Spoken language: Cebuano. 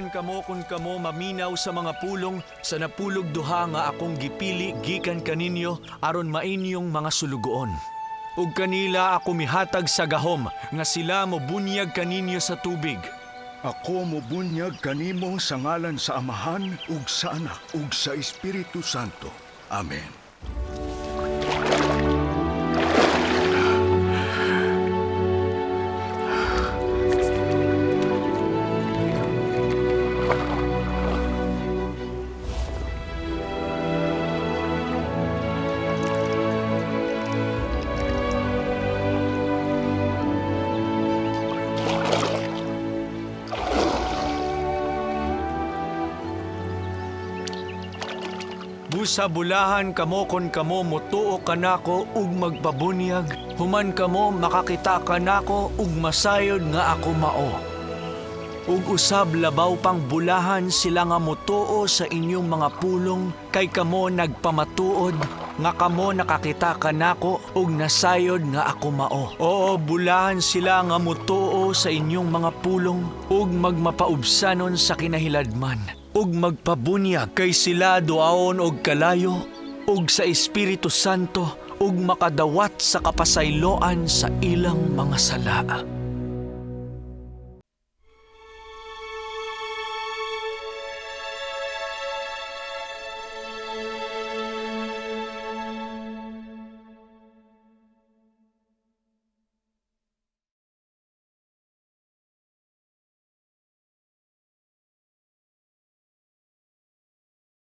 Bulahan kamo kung kamo maminaw sa mga pulong sa napulog duha nga akong gipili gikan kaninyo aron mainyong mga sulugoon. Ug kanila ako mihatag sa gahom nga sila mobunyag kaninyo sa tubig. Ako mobunyag kanimo sa ngalan sa Amahan ug sa Anak ug sa Espiritu Santo. Amen. Busa bulahan kamo kon kamo motuo kanako ug magpabunyag, human kamo makakita kanako ug masayod nga ako mao. Ug usab labaw pang bulahan sila nga motuo sa inyong mga pulong, kay kamo nagpamatuod nga kamo nakakita kanako ug nasayod nga ako mao. Oo, bulahan sila nga motuo sa inyong mga pulong ug magmapaubsanon sa kinahiladman ug magpabunyag kay sila duaon og kalayo ug sa Espiritu Santo ug makadawat sa kapasayloan sa ilang mga sala.